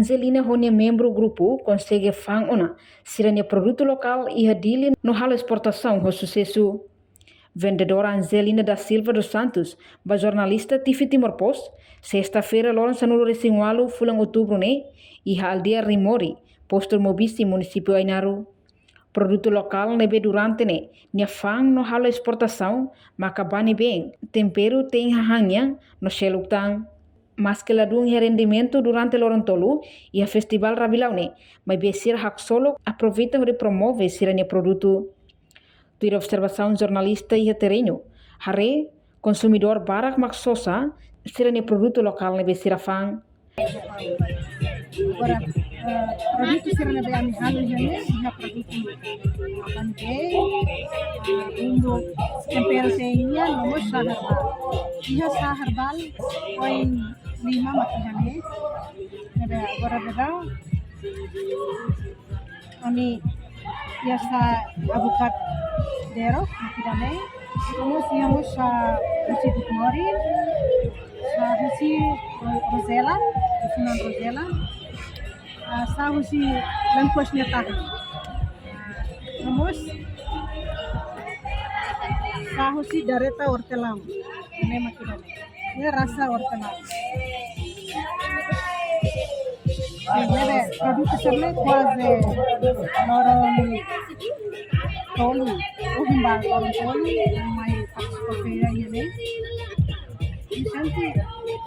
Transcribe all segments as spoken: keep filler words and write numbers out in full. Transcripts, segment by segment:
Angelina ho nia membru grupu konsege fa'an ona sira-nia produtu lokál iha Dili no halo esportasaun ho susesu. Vendedora Angelina da Silva dos Santos ba jornalista T V Timor Post, sesta-feira loron sanulu-resin-ualu fulan Outubru ne'e, iha aldeia Rimori, postu Maubisse, munisípiu Ainaro. Produtu lokál ne'ebé durante ne'e nia fa'an no halo esportasaun maka bá-ne'ebeen, temperu, te'in hahán nian no seluk tan. Maske ladún iha rendimentu durante loron tolu iha festivál Rabilau ne'e, maibé sira haksolok aproveita hodi promove sira-nia produtu. Tuir observasaun jornalista iha terrenu, haree konsumidór barak mak sosa sira-nia produtu lokál ne'ebé sira fa'an. Agora, eh, produtu sira ne'ebé ami halo iha ne'e, iha produtu bá-ne'ebeen, eh, bumbu, temperu te'in nian, no mós chá herbal. Iha chá herbal, poin lima mak iha ne'e. Ne'ebé agora daudaun ami iha chá abukadero, mak ida-ne'e. Terus iha mós chá husi duk morin, chá husi ro-, rosela, husi nan rosela. Ah, chá husi lemkos nia tahan. No mós chá husi dareta hortelã. Ne'e mak ida-ne'e. Ne'e rasa hortelã. Ne'ebé produtu sira-ne'e kuaze loron tolu. Ohin ba loron tolu, mai partisipa feira iha ne'e. Ami sente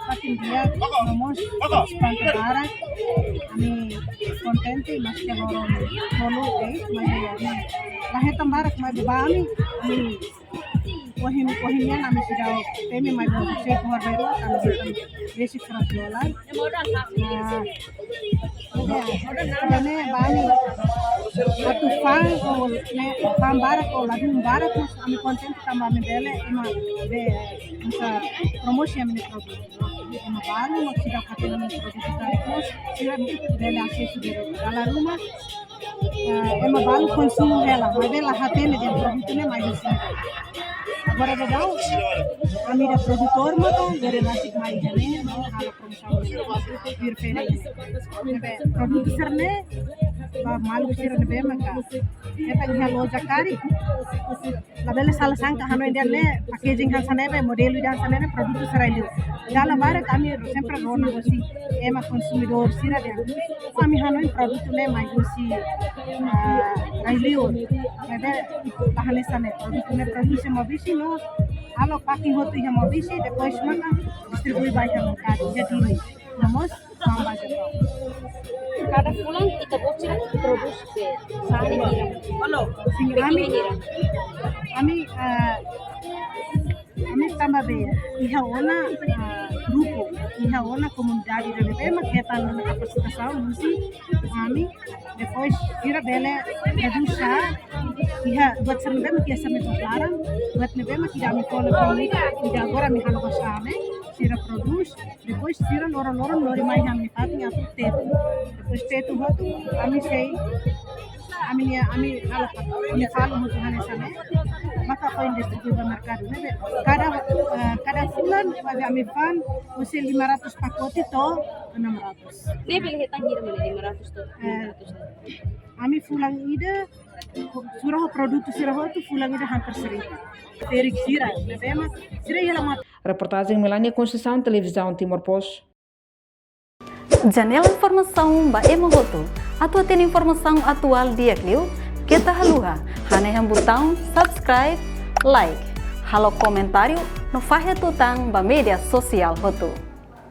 fatin di'ak, no mós partisipa barak. Ami kontente, maske loron tolu, eh, maibé ami la hetan barak, maibé ba ami, ami ohin, ohin nian ami seidauk temi, maibé se por bairro, ami hetan besik seratus dolar. Ah, ya, ne'e ba ami atu fa'an, ou ne'e fa'an barak, ou ladún barak, mas ami kontente tanba ami bele, ema be, maka promosi ami-nia produtu. Ema balu mak seidauk hatene ami-nia produtu karik, mas sira bele asesu diretu. Dala ruma, eh, ema balu konsumu hela, maibé la hatene dehan produtu ne'e mai husi ne'ebé. Agora daudaun, ami-nia produtór maka bele rasik mai iha ne'e, halo promosaun ne'e, tuir feira ne'e. Ne'ebé produtu sira-ne'e, ba maluk sira ne'ebé maka hetan iha loja karik, labele sala sangka hanoin dehan ne'e packaging hanesan ne'ebé, modelu ida hanesan ne'e, produtu sira liu. Dala barak ami sempre rona husi ema konsumidór sira dehan, ami hanoin produtu ne'e mai husi, ah, rai-liur. Maibé la hanesan ne'e, produtu ne'e produse Maubisse no halo packing hotu iha Maubisse, depois maka distribui ba iha merkadu, iha Dili. No mós fa'an ba Japão. Kada fulan ita-boot sira prodús be sá ne'e hira? Sin, ami, ami, ah, ami tanba be iha ona, ah, grupu, iha ona komunidade ida ne'ebé mak hetan ona kapasitasaun husi ami, depois sira bele prodús sá, iha buat sira ne'ebé mak iha sira-nia laran, buat ne'ebé mak ida ami kona kona, ida agora ami halo ba sá ne'e, sira prodús, depois sira loron-loron lori mai iha ami-nia fatin atu tetu. Depois tetu hotu, ami sei, ami-nia, ami halo, ami halo hotu hanesan ne'e, maka foin distribui ba merkadu ne'ebé. Kada, eh, kada fulan, maibé ami fa'an husi lima ratus pakote to'o enam ratus. Ne'e bele hetan hira mak ne'e lima ratus to'o, eh, enam ratus? Ami fulan ida, sura ho produtu sira hotu fulan ida hampir seribu. Ferik sira, ne'ebé mak sira iha la mat. Reportajen Melania Conceição, Televizaun Timor Post. Janela informasaun ba ema hotu. Atu hatene informasaun atuál di'ak liu, keta haluha hanehan butaun subscribe, like, halo komentáriu no fahe tutan ba média sosiál hotu.